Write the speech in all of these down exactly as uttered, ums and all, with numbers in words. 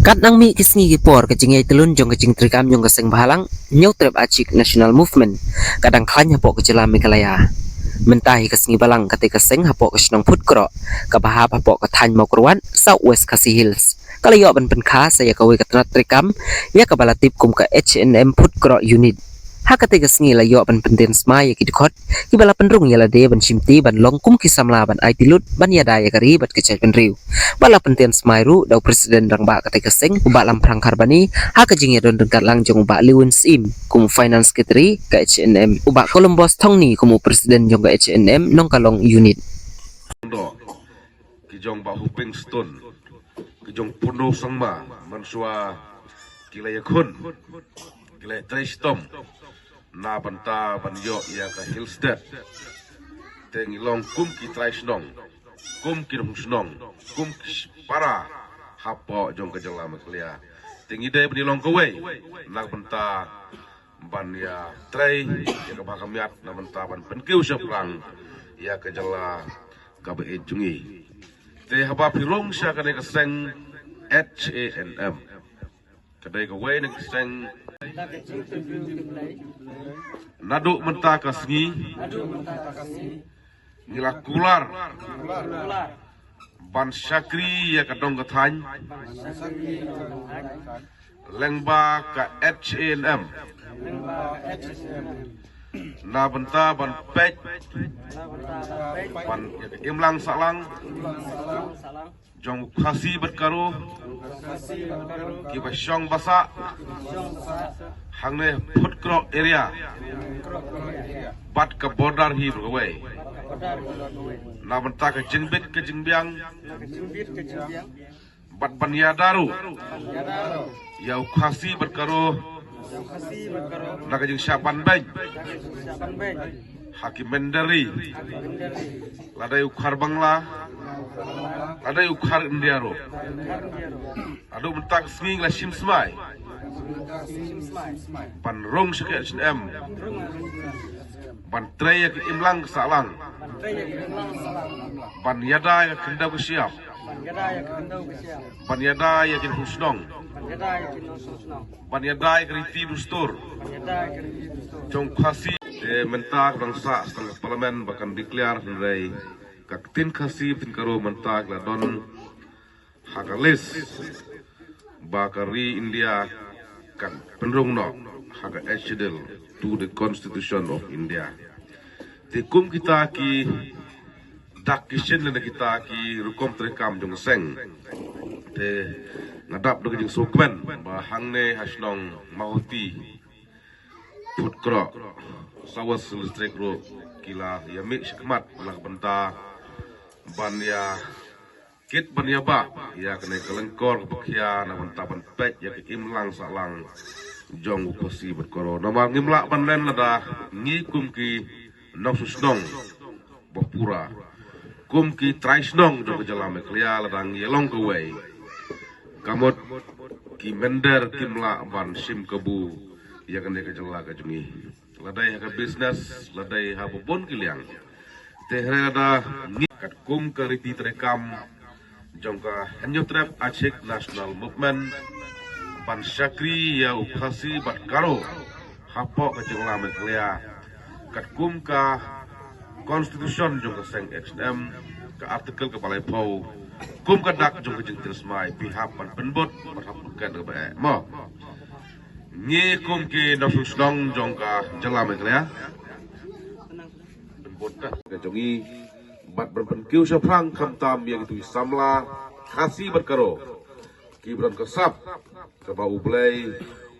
Kat nang mih ki sngi ki por, ka jingïai tylun jong ka jingtrei kam jong ka seng bhalang Hynñiewtrep Achik National Movement ka dang khlaiñ hapoh ka jylla Meghalaya. Mynta hi ka sngi balang, kata ka seng hapoh ka shnong Phutkroh, kaba hap hapoh ka thaiñ Mawkyrwat, South West Khasi Hills, ka la ïoh ban pynkha sa ïa kawei ka tnat trei kam ïa kaba la tip kum ka H N M Phutkroh Unit. Ha kata ka sngi la ïoh ban pyntip smai ïa ki dkhot kiba la pynrung ïa lade ban shimti ban long kum ki samla ban aiti lut ban ïada ïa ka ri bad ka jaitbynriew. Ba la pyntip smai ruh da u President Rangbah kata ka seng, u Bah Lamphrang Kharbani, ha ka jingïadon ryngkat lang jong u Bah Lewin Syiem kum u Finance Secretary ka H N M, u Bah Columbus Thongni kum u President jong ka H N M Nongkalong Unit. Ki jong Bah Hoping Stone, ki jong Purno Sangma, mynshuwa ki la ïakhun, ki la ïatrei shitom na bynta ban ïoh ïa ka Hill State. Te ngi long kum ki trai shnong, kum ki nong shnong, kum ki para hapoh jong ka jylla Meghalaya. Te ngi dei ban ïalong kawei na bynta ban ïatrei ïa ka bha ka miat, na bynta ban pynkiew shaphrang ïa ka jylla kaba ïeit jong ngi. Te haba phi rung sha kane ka seng H A N M, ka dei kawei na ka seng. Naduh mynta ka sngi ngi la kular ban shakri ïa ka dong ka thaiñ lyngba ka H A N M na bynta ban peit ban ïa ka imlang sahlang jong u Khasi bad Garo kiba shong basa hangne Phutkroh area bad ka border hi bad kawei, na bynta ka jingbit ka jingbiang bad ban ïada ruh ïa u Khasi bad Garo na ka jingshah ban beiñ ha ki mynder ri, lada ïa u Khar Bangla, lada ïa u Khar India ruh. Haduh mynta ka sngi ngi la shim smai ban rung sha ka H N M ban trei ïa ka imlang ka sahlang, ban ïada ïa ka khyndew ka shyiap, ban ïada ïa ki nongshong shnong, ban ïada ïa ka riti dustur jong Khasi. Te mynta ka dang sah tang ka parliament ba kan declare, hynrei ka ktien Khasi ktien Garo mynta ka la don ha ka list ba ka ri India kan pynrung noh ha ka Eighth Schedule to the Constitution of India. Te kum kita ki dak ki shin lane kita ki rukom treikam jong ka seng, te nga dap da ka jingsngewkmen ba hangne ha shnong Mawhati, Phutkroh, South West District ruh ki la ïa mih shakhmat na ka bynta ban ïa kit ban ïa bah ïa kane ka lyngkor kaba khia na bynta ban peit ïa ka imlang sahlang jong u Khasi bad Garo. Namar ngim lah ban len lada ngi kum ki nongshong shnong ba pura, kum ki trai shnong jong ka jylla Meghalaya, lada ngi ïalong kawei, ka mut ki mynder kim lah ban shim kabu ïa kane ka jylla ka jong ngi, la dei ha ka business, la dei ha ba bun ki liang. Te hynrei lada ngi katkum ka riti treikam jong ka Hynñiewtrep Achik National Movement ban shakri ïa u Khasi bad Garo hapoh ka jylla Meghalaya, katkum ka constitution jong ka seng H N M, ka article kaba laiphew, kum ka dak jong ka jingtrei smai, phi hap ban pynbud bad hap ban ken kaba eh mo. Ngi kum ki nongshong shnong jong ka jylla Meghalaya, pynbud ka jong ngi bad ban pynkiew shaphrang khamtam ïa kitu ki samla Khasi bad Garo kiba don ka sap kaba U Blei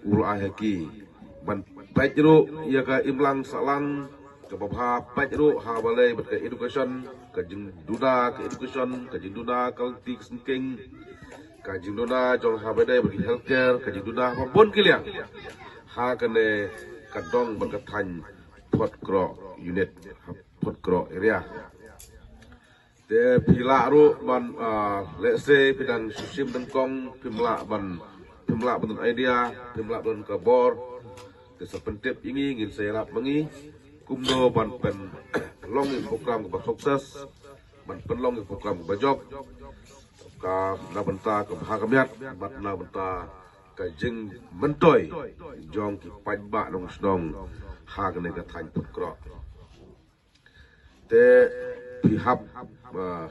u la ai ha ki, ban peit ruh ïa ka imlang sahlang kaba bha, peit ruh ha ba lei bad ka education, ka jingduna ka education, ka jingduna ka lynti ka syngkien, ka jingduna jong ha ba dei bad ki healthcare, ka jingduna ha ba bun ki liang ha kane ka dong bad ka thaiñ Phutkroh unit, ha Phutkroh area. Te phi lah ruh ban, ah, let's say phi dang shu shim nyngkong, phim lah ban, phim lah ban don idea, phim lah ban don ka bor, te sa pyntip ïa ngi, ngin sa ïarap ma ngi kumno ban pynlong ïa ka program kaba success, ban pynlong ïa ka program kaba jop. Ka na bynta ka bha ka miat bad na bynta ka jingmyntoi jong ki paidbah nongshong ha kane ka thaiñ Phutkroh. Te phi hap, ah,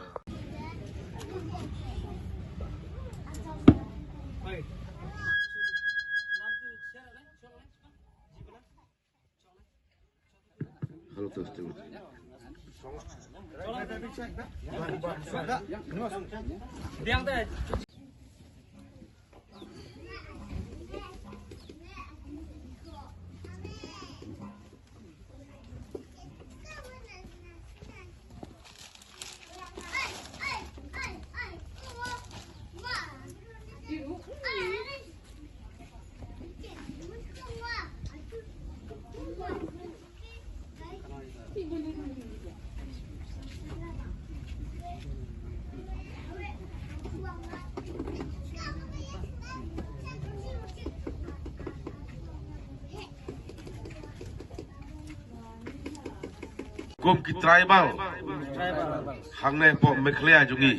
Kum ki tribal hangne hapoh Meghalaya jong ngi,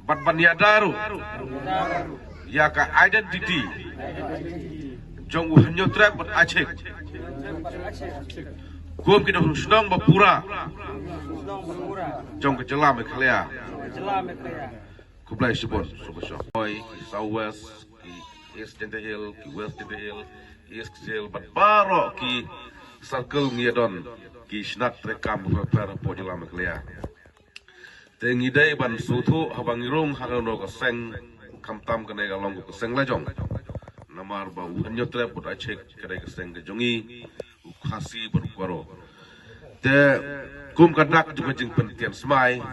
bad ban ïada ruh ïa ka identity jong u Hynñiewtrep bad Achik kum ki nongshong shnong ba pura jong ka jylla Meghalaya. Khublei shibun, sngewbha ïa ki South West, ki East Jaintia Hills, ki West Jaintia Hills, East Jaintia Hills, bad baroh ki circle ngi ïa don ki shnat treikam bapher bapher hapoh jylla Meghalaya. Te ngi dei ban sngewthuh haba ngi rung ha kano ka seng, khamtam kane ka long ka seng la jong. Namar ba u Hynñiewtrep bad Achik ka dei ka seng ka jong ngi, u Khasi bad u Garo. Te kum ka dak jong ka jingpynthiah smai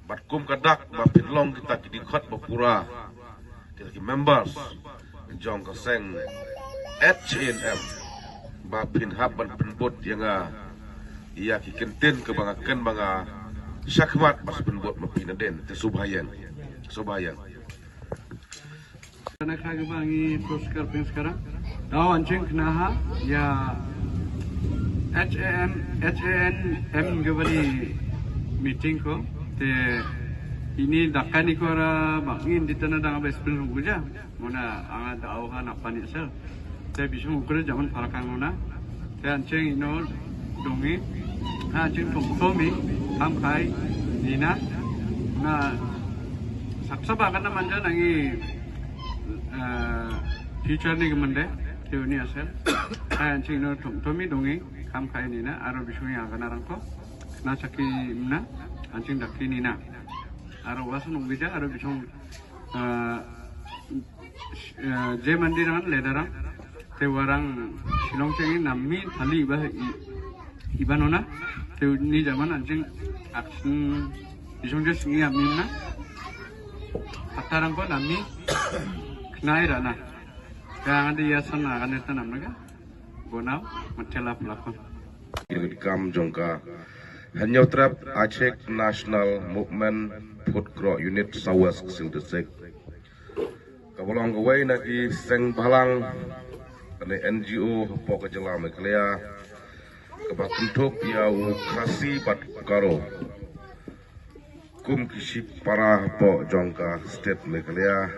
bad kum ka dak ba phin long kita ki dkhot ba pura, kita ki members jong ka seng H A N M, ba phin hap ban pynbud ïa nga ïa ki kyntien kaba nga kynmaw, nga shakhmat ba pynbud ma phi nadien. Te sngewbha ïa nga, sngewbha ïa nga. Tang kaba ngi puskar pynskara. Daw an jingkynmaw ïa H A N, H A N M kaba ngi meeting ko. Te ini dakani ko ra bangin di tana dang abis pun guja. Muna anga daw ha na pani sel. Te bisung ukre jaman parakang muna. Te an jingno dong ngi, ha jingthung thung ngi, kham khai nina. Na saksa ba kana manja nangi, eh, future ni kemande, te uni asel. Ha jingno thung thung ngi dong ngi, kham khai nina, aro bisung ïa kana rangko. Na saki mna, an jingdaki nina. Aro wasan ung bija, aro bisung, eh, eh, je mandi rangan, leda rang. Te warang Shillong chengi nammi thali ba i, ibanona. Te ni jaman an jing action bisung je singi amim na. Patarang ko nammi khnai rana. Ka ngadi yasan na kaneta namnaga. Bonau, matela pelakon. Kam jong ka Hynñiewtrep Achik National Movement Phutkroh Unit South West Khasi Hills District. Kaba long kawei na ki seng bhalang kane N G O hapoh ka jylla Meghalaya, kaba kynthup ïa u Khasi bad Garo kum ki shipara hapoh jong ka state Meghalaya,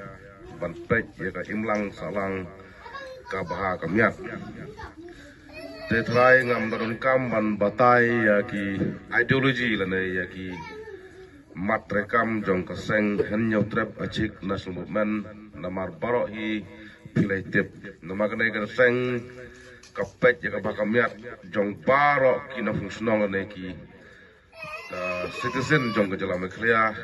ban peit ïa ka imlang sahlang, ka bha ka miat. Te trai ngam da donkam ban batai ïa ki ideology lane ïa ki mat treikam jong ka seng Hynñiewtrep Achik National Movement, namar baroh hi phi la tip. Namar kane ka seng ka peit ïa ka bha ka miat jong baroh ki nongshong shnong lane ki, uh, citizen jong ka jylla Meghalaya.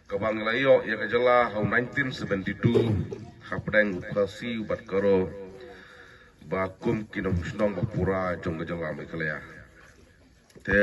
Kaba ngi la ïoh ïa ka jylla ha u nineteen seventy-two, hapdeng u Khasi bad Garo, ba kum ki nongshong shnong ba pura jong ka jylla Meghalaya.